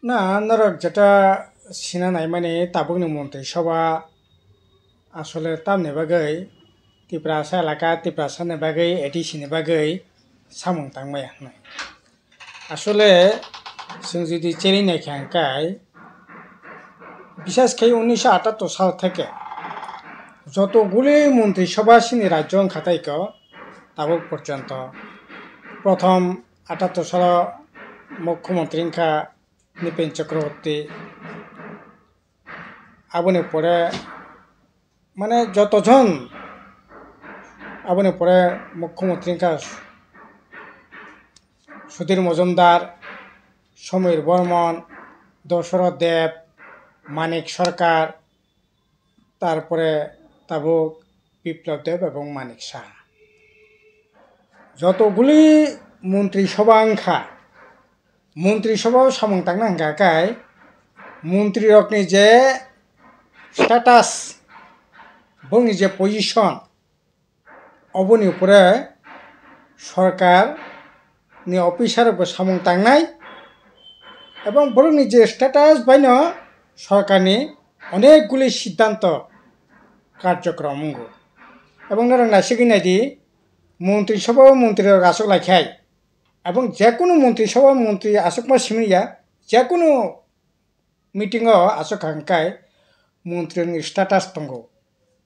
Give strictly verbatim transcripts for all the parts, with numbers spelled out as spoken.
Na norok jeta sina naimani tabukni montri soba asole tamni bagwi Tiprasa elaka Tiprasani bagwi A D C ni bagwi samung tangmaya hwnwi. Asole chwng jodi cheri naikha hwnkhe, bisas khe unnisho atattor sal theke joto guli montri soba chini rajyo wngkha taiko tabuk porjonto. Prothom atattor salo mukhyamantri wngkha Nipen Chakraborty, aboni pore mane joto jon, aboni pore mukhyamantri wngkha Sudhir Mojumdar, Samir Bormon, Dosoroth Deb, Manik Sarkar, tarpore tabuk Biplab Deb ebong Manik Saha. Joto guli montri soba wngkha. Montri soba o samung tangna hwnkha khe montri rokni je status, bongni je position, oboni upore sorkar ni officer rok bo samung tangnai, ebong borokni je status baino sorkar ni onek guli siddhanto karjokrom wngo. Ebong norok naisigwi naidi, montri soba o montri rok aswk lai khai, ebong jekunu montri soba o montri aswkma simi ya, jekunu meeting o aswk hwnkhe montri ni status tongo,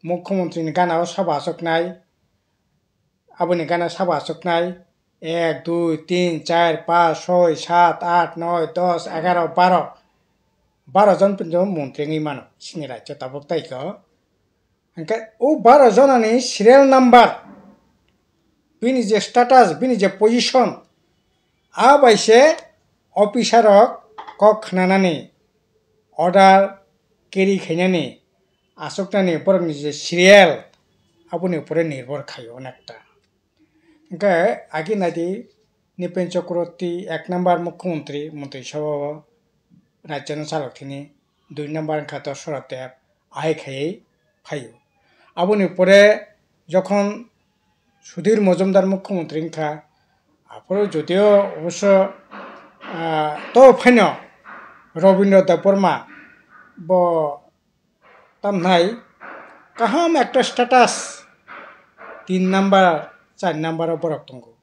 mukhyamantri ni gana o sabo aswknai, aboni gana sabo aswknai ek, dui, tin, char, panch, soi, sat, aat, noi, dos, egaro, baro, baro jon porjonto montri wngwi mano chini rajyo tabuk taiko. Hwnkhe o baro jonani serial number, bini je status, bini je position, a bai se officer rok kok khnanani, order carry khainani, aswknani borokni je serial, aboni upore nirbhor khaio onekta. Hwnkhe agi naidi, Nipen Chakraborty ek number mukhyamantri, montri soba o rajyono chalok thini, dui number wngkha Dosoroth Deb, ahai khaiwi phaio. Aboni pore jokhon Sudhir Mojumdar mukhyamantri wngkha, aphuru jodio obosso, ah, to phaino Rabindra Debbarma bo tamnai kaham ekta status, tin number, char number o borok tongo.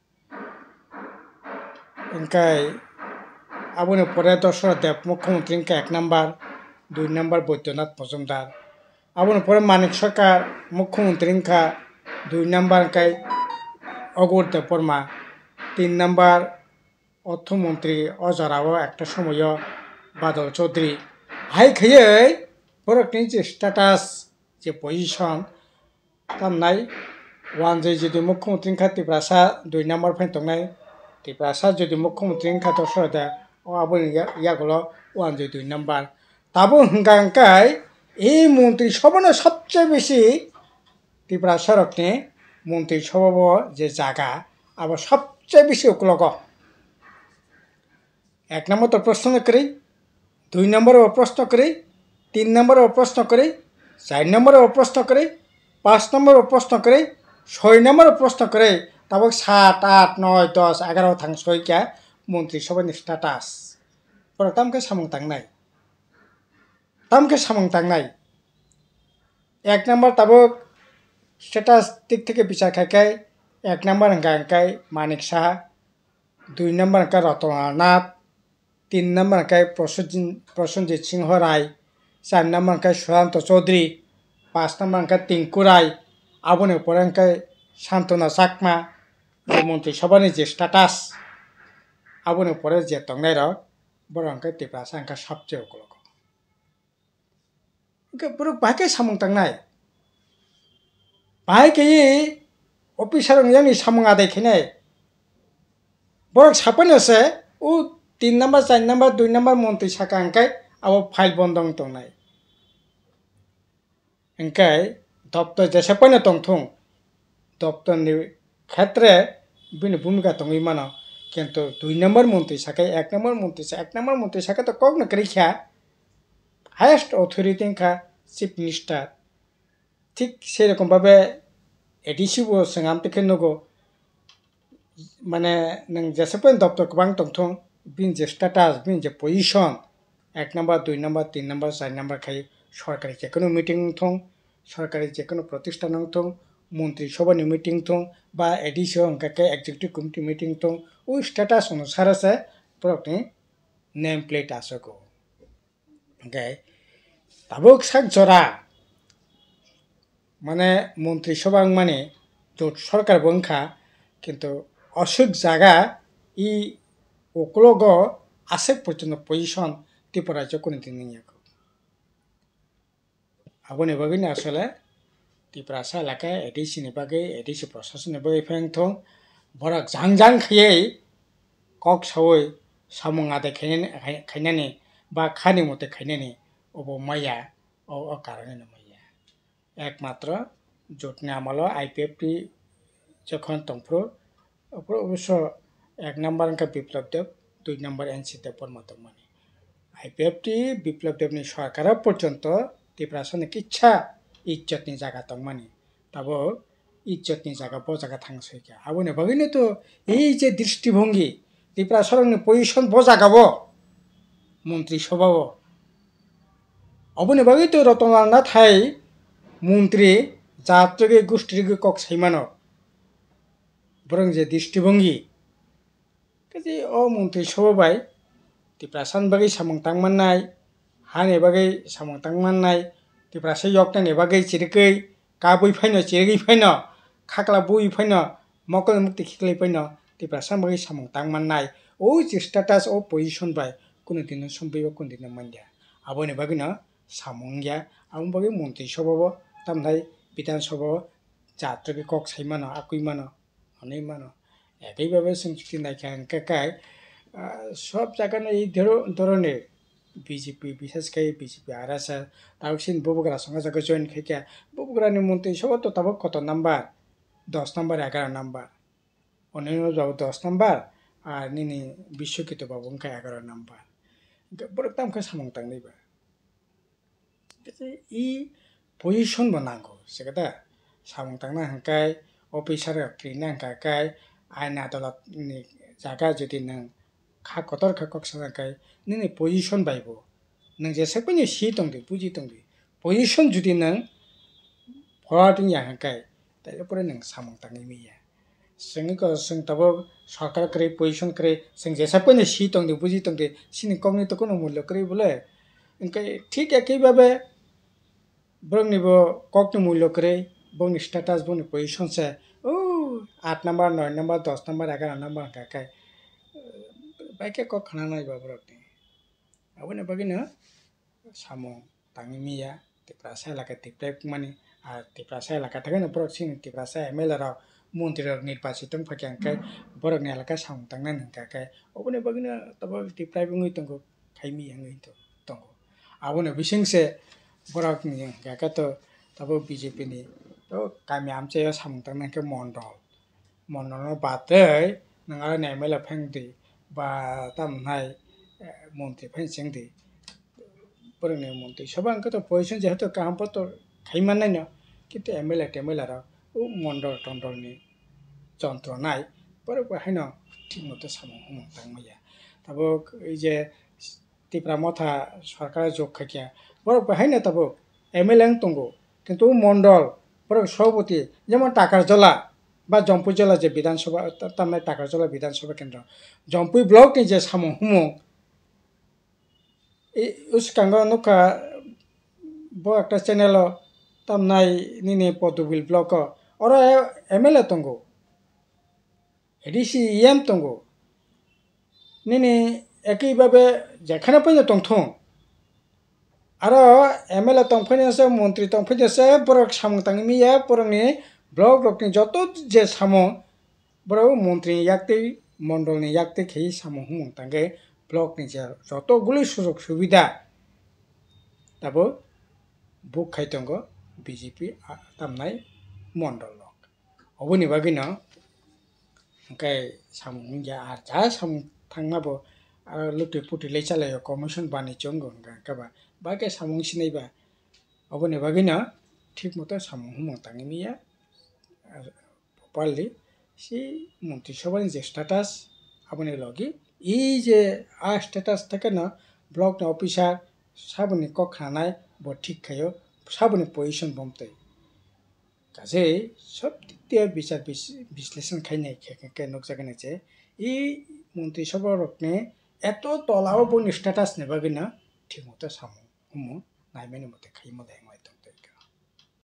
Hwnkhe aboni pore Dosoroth Deb mukhyamantri wngkha ek number, dui number Baidyanath Mojumdar. Aboni pore Manik Sarkar mukhyamantri wngkha dui number hwnkhe Aghur Debbarma, tin number orthomontri o jorao ekta somoio Badal Chaudhary. Hai khaiwi borokni je status, je position, tamnai wanjwi jodi mukhyamantri wngkha Tiprasa dui number phai tongnai, Tiprasa jodi mukhyamantri wngkha Dosoroth Deb, o aboni ya-, yagulo wanjwi dui number. Tabuk hwnkha hwnkhe e montri sobano sobse besi Tiprasa rokni montri sobao je jaga, abo sobse besi uklogo. Ek number to proshno kwrwi, dui number o proshno kwrwi, tin number o proshno kwrwi, char number o proshno kwrwi, panch number o proshno kwrwi, soi number o proshno kwrwi, tabuk sat, aat, noi, dos, egaro thang soi khe montri sobani status. Borok tamo khe samung tangnai. Tamo khe samung tangnai. Ek number tabuk status dik theke bichar khai khe ek number hwnkha hwnkhe Manik Saha, dui number hwnkha Ratan Lal Nath, tin number hwnkha Prosenjit, Prosenjit Singho Rai, char number hwnkha Sushanta Chaudhary, panch number hwnkha Tinku Rai, aboni pore hwnkha Santana Chakma, je montri sobani je status, aboni pore je tongnai rok, borok hwnkha Tiprasa hwnkha sobse ukologo. Hwnkhe borok bahai khe samung tangnai. Bahai khe officer wng yakni samung adai khainai. Borok sapaino se o tin number, char number, dui number montri saka hwnkhe abo file bondo wng tongnai. Hwnkhe doptor jesa poino tongthung, doptorni khetre bini bhumika tongwi mano, kintu dui number montri sakhe, ek number montri sa-, ek number montri sakhe to kokno kwrwi kha, highest authority wngkha chief minister. Thik sei rokom babe A D C bo chwng amtwi khe nugo, mane nwng jesa poino doptor kwbang tongthung, bini je status, bini je position, ek number, dui number, tin number, char number khai sorkari jekono meeting wngthung, sorkari jekono protistan wngthung, montri sobani meeting thung ba A D C o hwnkha khe executive committee meeting thung, o status onusare se borokni name plate achugo. Hwnkhe tabuk sak jora mane montri sobha wngmani jot sorkar bo wngkha, kintu aswk jaga i uklogo aswk porjonto position Tripura rajyo kunu din wngya kho. Aboni bagwino asole Tiprasa elaka A D C ni bagwi, A D C prosason ni bagwi phai wngthung, borok jang jang khaiwi kok sawi samung adai khainani, khainani ba khani mote khainani obo maya, o, o karonino maya. Ekmatro jotni amalo I P F T jokhon tongphuru, ophuru oboso ek number wngkha Biplab Deb, dui number N C Debbarma tongmani. I P F T Biplab Debni sorkaro porjonto Tiprasani kisa ijjotni jaga tongmani. Tabuk ijjotni jaga bo jaga thang soikha. Aboni bagwino to ei je dristibhongi, Tiprasarokni position bo jaga bo, montri sobha bo. Oboni bagwi to Ratan Lal Nathai montri jat rwgwi gusti rwgwi kok saimano. Borok je dristibhongi, kaje o montri sobha bai Tiprasani bagwi samung tang mannai, hani bagwi samung tang mannai, Tiprasa yoknani bagwi chirikwi kabwi phaino, chirigwi phaino, khakla bui phaino, mokol mukti khiklai phaino, Tiprasa bagwi samung tang mannai. O je status, o position bai kunu dino somphibo, kunu dino manya. Aboni bagwino samung wngya. Aboni bagwi montri sobha bo tamthai Bidhan Sabha o jat rwgwi kok sai mano, akwi mano, hwnwi mano. Ekaibabe chwng chuti naikha hwnkhe kai, ah, sob jagano ei dhoro-, dhoroner B J P, bishesh khai B J P R S S, tabuk chini bubagra songha jaga join khaikha, bubagrani montri sobha to tabuk koto number? Dos number, egaroh number. Onino babu dos number, ar nini Biswakito babu wngkha egaroh number. Hwnkhe borok tamo khe samung tangnai ba? Kaisa i position bo nango, se khe da? Samung tangna hwnkhe, officer rok kwrwina hwnkha khe, ain adalat ni jaga jodi nwng kha kotor khe kok sana khe, nini position bai bo nwng jesa phano si tongdi, buji tongdi. Position jodi nwng forward wngya hwnkhe, taile pore nwng samung tangwi manya. Chwng eko chwng tabuk sorkar kwrwi, position kwrwi, chwng jesa phano si tongdi, buji tongdi, chini kokni to kono mullo kwrwi bole. Hwnkhe thik ekhi babe borokni bo kokni mullo kwrwi, bongni status, bongni position se, o, aat number, noi number, dos number, egaroh number hwnkha khe, bai khe kok khna nai ba borokni. Aboni bagwino samung tangwi manya, Tiprasa elaka tiprek mani, ah, Tiprasa elaka thangwi no borok chini Tiprasa M L A rok, montri rok nirbachiton phaikha hwnkhe borokni elaka samung tangnani hwnkha khe, oboni bagwino tabuk tiprek wngwi tongo, khai manya wngwi to-, tongo. Aboni bisingse borokni hwnkha khe to tabuk B J P ni to kami amchaio samung tangnai hwnkhe mondol. Mondolno batwi nwng aroni M L A phai wngdi ba tamo wngnai, eh, montri phai wngdi. Borokni montri soba hwnkhe to position jehetu kaham poto khai mannaino, kintu M L A T M L A rok o mondol tondolni jontro nai, borok bo haino thik moto samung humung tangmaya. Tabuk ei je Tipra Motha sorkar jok khaikha, borok bo haino tabuk M L A wng tongo, kintu o mondol borok sobhapati jemon Takarjola ba Jompui Jola je Bidhan Sabha, ta-, tamnai Takarjola Bidhan Sabha Kendro, Jompui block ni je samung humung, i, uskango nukha bo ekta channel o tamnai nini Podobil block o, oro M L A tongo. A D C E M tongo. Nini ekhi babe jekhane poino tongthung. Aro M L A tongphaino se, montri tongphaino se, borok samung tangwi manya, borokni block rokni joto je samung, borok montri ni yaktwi, mondol ni yaktwi khe samung humung tangwi block ni je joto guli sujok subida tabuk book khai tongo B J P a-, tamnai mondol rok. Oboni bagwino hwnkhe samung wngya, ar ja samung thangma bo, ah, luti puti le chalaio, commission bani chongo hwnkha khe ba, ba khe samung sinai ba. Oboni bagwino thik moto samung humung tangwi manya, ah, properly si montri sobhani je status, aboni logi i je a status theke no block ni officer saboni kok khananai bo thik khaio, saboni position bomtwi. Kaje sob dik tiya bichar bis-, bisleshon khainai khe, khe, khe nukjagani je i montri sabha rokni eto tola o boni status ni bagwi no thik moto samo omo naimani mote khaimo de.